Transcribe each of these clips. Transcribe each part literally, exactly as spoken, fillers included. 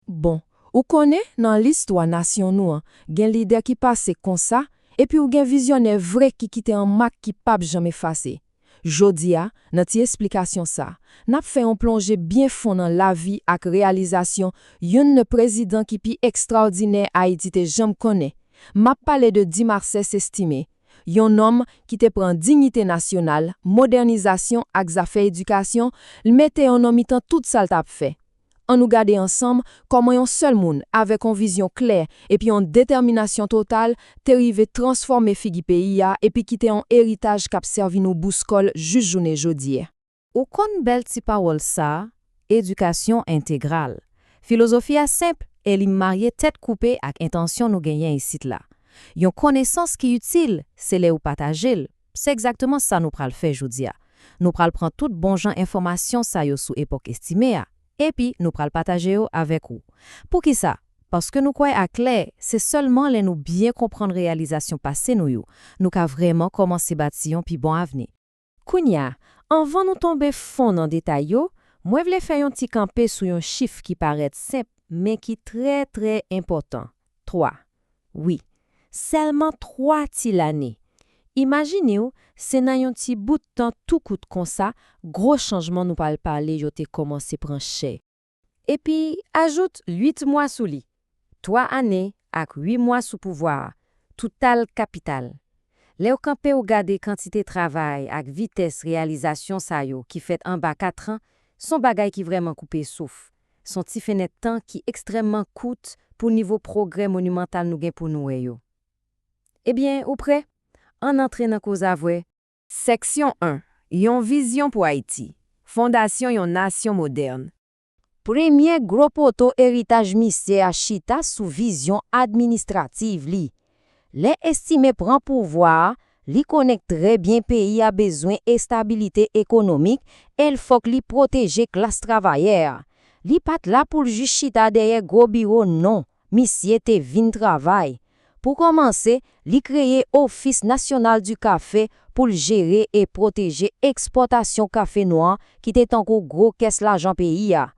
Bon, ou konnen, nan listwa nasyon nou an, gen lidè ki pase konsa, epi w gen vizyonè vre ki kite yon mak ki p ap janm efase. Jodi a, nan ti esplikasyon sa a, n ap fè yon plonje byen fon nan lavi ak reyalizasyon youn nan prezidan ki pi ekstraòdinè Ayiti te janm konnen. M ap pale de Dumarsais Estimé, yon nonm ki te pran diyite nasyonal, modènizasyon ak zafè edikasyon, l mete yo nan mitan tout sa l t ap fè. Ann nou gade ansanm kòman yon sèl moun avèk yon vizyon klè epi yon detèminasyon total te rive transfòme figi peyi a epi kite yon eritaj k ap sèvi nou bouskòl jis jounen jodi a. Ou konn bèl ti pawòl sa a, edikasyon entegral. Filozofi a senp e li marye tèt koupe ak entansyon nou genyen isit la. Yon konesans ki itil, se lè ou pataje l. Se egzakteman sa nou pral fè jodi a. Nou pral pran tout bon jan enfòmasyon sa yo sou epòk Estimé a, epi nou pral pataje yo avèk ou. Poukisa? Paske nou kwè aklè, se sèlman lè nou byen konprann reyalizasyon pase nou yo, nou ka vrèman kòmanse bati yon pi bon avni. Kounye a, anvan nou tonbe fon nan detay yo, mwen vle fè yon ti kanpe sou yon chif ki parèt senp, men ki trè, trè enpòtan. Twa. Wi, sèlman twa ti lane. Imajine w, se nan yon ti bout tan tou kout konsa, gwo chanjman nou pral pale yo te kòmanse pran chè. Epi, ajoute uit mwa sou li. Twa ane ak uit mwa sou pouvwa a, total kapital. Lè w kanpe w gade kantite travay ak vitès reyalizasyon sa yo ki fèt anba kat an, s on bagay ki vrèman koupe souf. S on ti fenèt tan ki ekstrèmman kout pou nivo pwogrè monimantal nou gen pou nou wè yo. Ebyen, ou prè? Ann antre nan koze a vre. Seksyon en, yon vizyon pou Ayiti, fondasyon yon nasyon modèn. Premye gwo poto eritaj misye a chita sou vizyon administrativ li. Lè Estimé pran pouvwa a, li konnen trè byen peyi a bezwen estabilite ekonomik e l fòk li pwoteje klas travayè a. Li pa t la pou l jis chita dèyè gwo biwo, non, misye te vin travay. Pou kòmanse, li kreye Office National du Café pou l jere e pwoteje ekspòtasyon kafe nwa ki te tankou gwo kès lajan peyi a.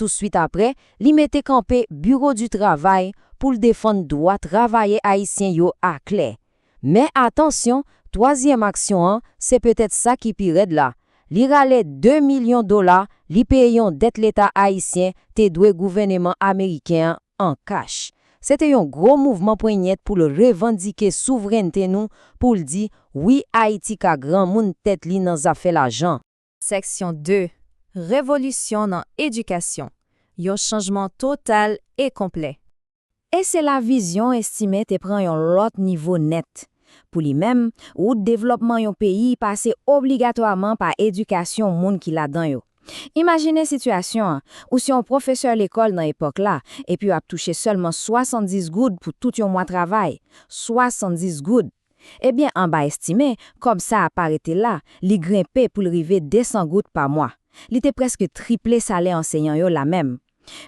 Tousuit apre, li mete kanpe Bureau du Travail pou l defann dwa travayè ayisyen yo aklè. Men atansyon, twazyèm aksyon an, se petèt sa ki pi rèd la. Li rale de milyon dola li peye yon dèt leta ayisyen te dwe gouvèneman ameriken an an kach. Se te yon gwo mouvman ponyèt pou l revandike souvrènte nou, pou l di, wi, Ayiti ka granmoun tèt li nan zafè lajan. Seksyon de, revolisyon nan edikasyon. Yon chanjman total e konplè. E se la vizyon Estimé te pran yon lòt nivo nèt. Pou li menm, wout devlòpman yon peyi pase obligatwaman pa edikasyon moun ki ladan yo. Imajine sitiyasyon an, ou se yon pwofesè lekòl nan epòk la, epi w ap touche sèlman swasanndis goud pou tout yon mwa travay. Swasanndis goud! Ebyen, anba Estimé, kòb sa a pa rete la, li grenpe pou l rive de san goud pa mwa. Li te prèske triple salè anseyan yo la menm.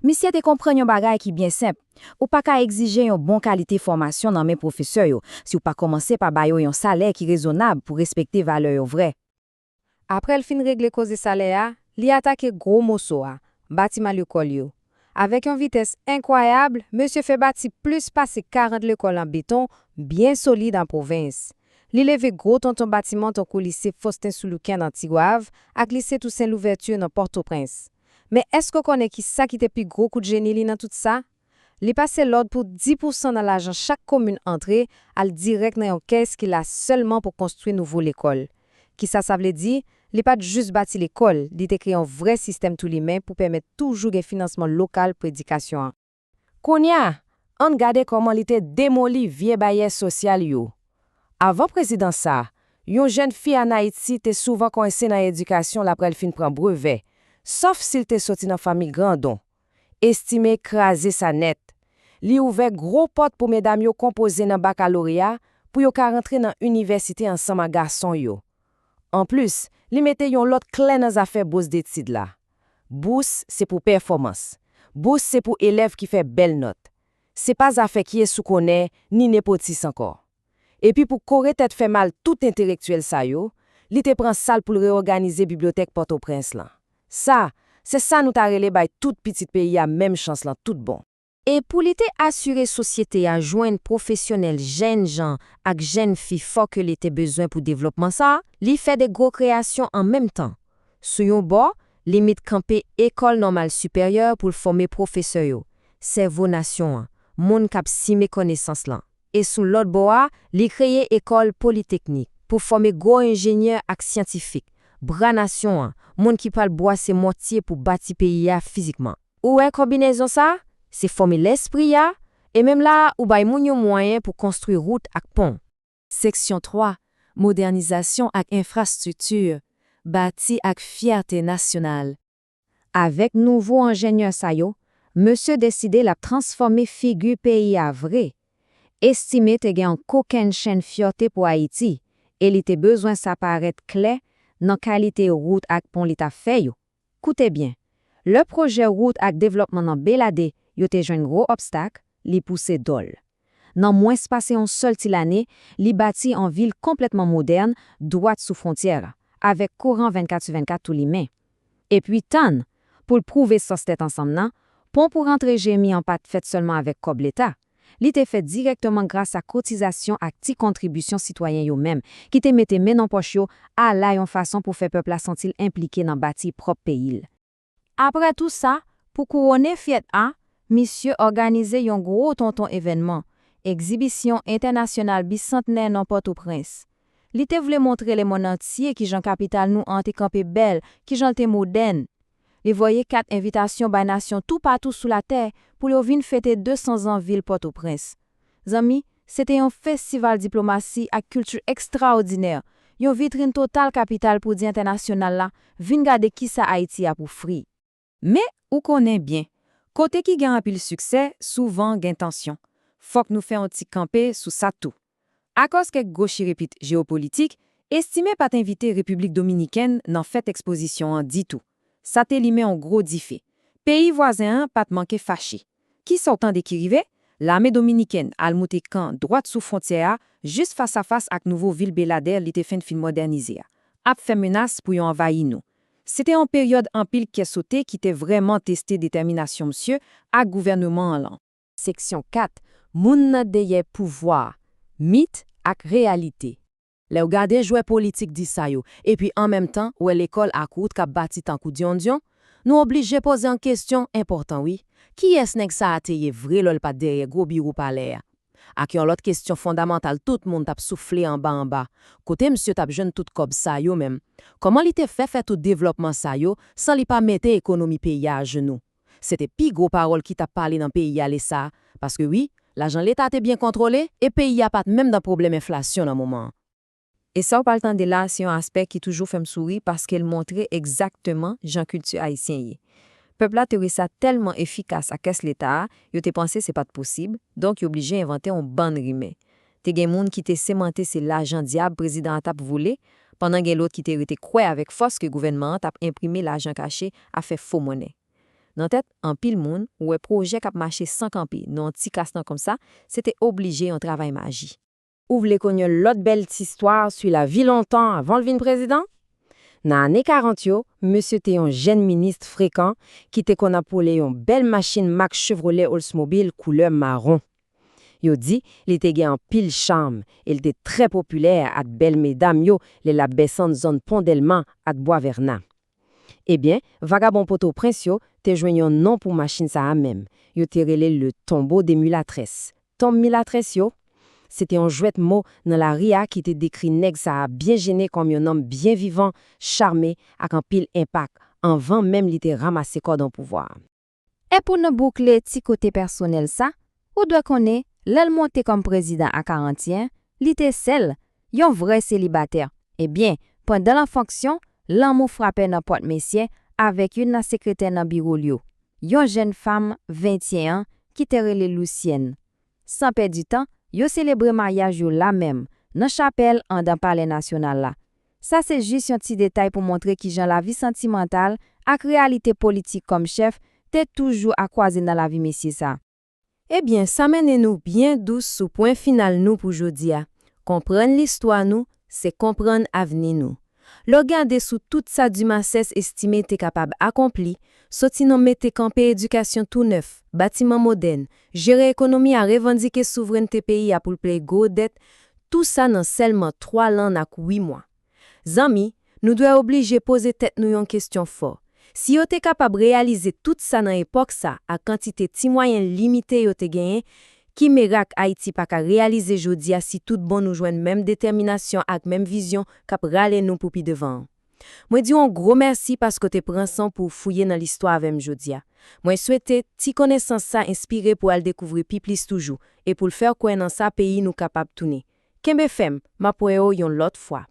Misye te konprann yon bagay ki byen senp, ou pa ka egzije yon bon kalite fòmasyon nan men pwofesè yo si w pa kòmanse pa ba yo yon salè ki rezonab pou respekte valè yo vrè. Apre l fin regle koze salè a, li atake gwo moso a, batiman lekòl yo. Avèk yon vitès enkwayab, mesye fè bati plis pase karant lekòl an beton byen solid an pwovens. Li leve gwo tonton batiman tankou Lise Faustin Soulouque nan Tigwav ak Lise Toussaint Louverture nan Pòtoprens. Men èske w konnen ki sa ki te pi gwo kout jeni li nan tout sa? Li pase lòd pou dis pousan nan lajan chak komin antre al dirèk nan yon kès ki la sèlman pou konstwi nouvo lekòl. Kisa sa vle di? Li pa t jis bati lekòl, li te kreye yon vrè sistèm toulimen pou pèmèt toujou gen finansman lokal pou edikasyon an. Kounye a, ann gade kòman li te demoli vye baryè sosyal yo. Avan prezidan sa a, yon jèn fi ann Ayiti te souvan kwense nan edikasyon l apre l fin pran brevè, sòf si l te soti nan fanmi grandon. Estimé kraze sa nèt. Li ouvè gwo pòt pou medam yo konpoze nan bakaloreya pou yo ka rantre nan inivèsite ansanm ak gason yo. Anplis, li mete yon lòt kle nan zafè bous detid la. Bous se pou pèfòmans. Bous se pou elèv ki fè bèl nòt. Se pa zafè kyès ou konnen ni nepotis ankò. Epi pou kore tèt fè mal tout entelektyèl sa yo, li te pran sa l pou l reyòganize bibliyotèk Pòtoprens lan. Sa, Se sa nou ta rele bay tout pitit peyi a menm chans lan tout bon. E pou li te asire sosyete a jwenn pwofesyonèl jèn jan ak jèn fi fò ke li te bezwen pou devlopman sa a, li fè de gwo kreyasyon an menm tan. Sou yon bò, li met kanpe Ekòl Nòmal Siperyè pou l fòme pwofesè yo, sèvo nasyon an, moun k ap simen konesans lan. E sou lòt bò a, li kreye Ekòl Politeknik pou fòme gwo enjenyè ak syantifik, bra nasyon an, moun ki pral bwase mòtye pou bati peyi a fizikman. Ou wè konbinezon sa a? Se fòme lespri a, e menm la a, ou bay moun yo mwayen pou konstwi wout ak pon. Seksyon twa, modènizasyon ak enfrastrikti, bati ak fyète nasyonal. Avèk nouvo enjenyè sa yo, mesye deside l ap transfòme figi peyi a vre. Estimé te gen yon kokennchenn fyète pou Ayiti, e li te bezwen sa parèt klè nan kalite wout ak pon li t ap fè yo. Koute byen, lè pwojè wout ak devlòpman nan Beladè yo te jwenn gwo obstak, li pouse dòl. Nan mwens pase yon sèl ti lane, li bati yon vil konplètman modèn, dwat sou fwontyè a, avèk kouran vennkat sou vennkat tou limen. Epi tann, pou l pwouve sans tèt ansanm nan, pon pou rantre Jemi an pa t fèt sèlman avèk kòb Leta. Li te fèt dirèkteman gras a kotizasyon ak ti kontribisyon sitwayen yo menm, ki te mete men nan pòch yo, ala yon fason pou fè pèp la santi l enplike nan bati pwòp peyi l. Apre tou sa, pou kouwonnen fyète a, misye òganize yon gwo tonton evènman, egzibisyon entènasyonal bisantnè nan Pòtoprens. Li te vle montre lemonn antye kijan kapital nou an te kanpe bèl, kijan l te modèn. Li voye kat envitasyon bay nasyon toupatou sou latè pou yo vin fete de san zan vil Pòtoprens. Zanmi, se te yon festival diplomasi ak kilti ekstraòdinè, yon vitrin total kapital pou di entènasyonal la, vin gade kisa Ayiti ap ofri. Men, ou konnen byen, kote ki gen anpil siksè, souvan gen tansyon. Fòk nou fè yon ti kanpe sou sa tou. Akòz kèk gwo chirepit jewopolitik, Estimé pa t envite Repiblik Dominikèn nan fèt ekspozisyon an ditou. Sa te limen yon gwo dife. Peyi vwazen an pa t manke fache. Kisa w tande ki rive? Lame dominikèn al moute kan dwat sou fwontyè a, jis fasafas ak nouvo vil Beladè li te fenk fin mòdènize a, ap fè menas pou yo anvayi nou. Se te yon peryòd anpil kè sote ki te vrèman teste detèminasyon misye ak gouvènman an lan. Seksyon kat, moun nan dèyè pouvwa, mit ak reyalite. Lè w gade jwè politik di sa yo, epi an menm tan, w wè lekòl ak wout k ap bati tankou dyondyon, nou oblije poze yon kesyon enpòtan, wi. Kiyès nèg sa a te ye vre lè l pa t dèyè gwo biwo palè a? Ak yon lòt kesyon fondamantal tout moun t ap soufle anba anba, kote misye t ap jwenn tout kòb sa yo menm? Kòman li te fè fè tout devlòpman sa yo san li pa mete ekonomi peyi a ajenou? Se te pi gwo pawòl ki t ap pale nan peyi a lè sa a, paske wi, lajan Leta te byen kontwole e peyi a pa t menm nan pwoblèm enflasyon nan moman an. E sa w pral tande la a se yon aspè ki toujou fè m souri paske l montre egzakteman jan kilti ayisyen ye. Pèp la te wè sa tèlman efikas ak kès Leta a, yo te panse se pa t posib, donk yo blije envante yon bann rimè. Te gen moun ki te semante se lajan dyab prezidan an t ap voule, pandan gen lòt ki te rete kwè avèk fòs ke gouvènman an t ap enprime lajan kache a fè fo monnen. Nan tèt anpil moun, wè pwojè k ap mache san kanpe nan yon ti klas nan konsa, se te oblije yon travay maji. Ou vle konn yon lòt bèl ti istwa sou lavi lontan avan l vin prezidan? Nan ane karant yo, mesye te yon jèn minis frekan ki te konn ap woule yon bèl machin mak Chevrolet Oldsmobile koulè mawon. Yo di li te gen anpil cham e l te trè popilè ak bèl medam yo lè l ap desann zòn Pon Dèlma ak Bwa Vèna. Ebyen, vagabon Pòtoprens yo te jwenn yon non pou machin sa a menm. Yo te rele l le tombeau des mulâtresses, tonm milatrès yo. Se te yon jwèt mo nan lari a ki te dekri nèg sa a byen jennen kòm yon nonm byen vivan, chame, ak anpil enpak, anvan menm li te ranmase kòdon pouvwa a. E pou nou boukle ti kote pèsonèl sa, ou dwe konnen, lè l monte kòm prezidan a karant et un, li te sèl, yon vrè selibatè. Ebyen, pandan l an fonksyon, lanmou frape nan pòt mesye avèk youn nan sekretè nan biwo l yo, yon jèn fanm venteyen an ki te rele Lucienne. San pèdi tan, yo selebre maryaj yo la menm, nan chapèl anndan Palè Nasyonal la. Sa se jis yon ti detay pou montre kijan lavi santimantal ak reyalite politik kòm chèf te toujou a kwaze nan lavi mesye sa. Ebyen, sa mennen nou byen dous sou pwen final nou pou jodi a. Konprann listwa nou, se konprann avni nou. Lè w gade sou tout sa Dumarsais Estimé te kapab akonpli, soti nan mete kanpe edikasyon tou nèf, batiman modèn, jere ekonomi a, revandike souvrènte peyi a pou l peye gwo dèt, tou sa nan sèlman twa lann ak uit mwa. Zanmi, nou dwe oblije poze tèt nou yon kesyon fò. Si yo te kapab reyalize tout sa nan epòk sa ak kantite ti mwayen limite yo te genyen, ki mirak Ayiti pa ka reyalize jodi a si tout bon nou jwenn menm detèminasyon ak menm vizyon k ap rale nou pou pi devan an? Mwen di w yon gwo mèsi paske w te pran san pou w fouye nan listwa avè m jodi a. Mwen swete ti konesans sa enspire pou w al dekouvri pi plis toujou e pou l fè w kwè nan sa peyi nou kapab tounen. Kenbe fèm, m ap wè w yon lòt fwa.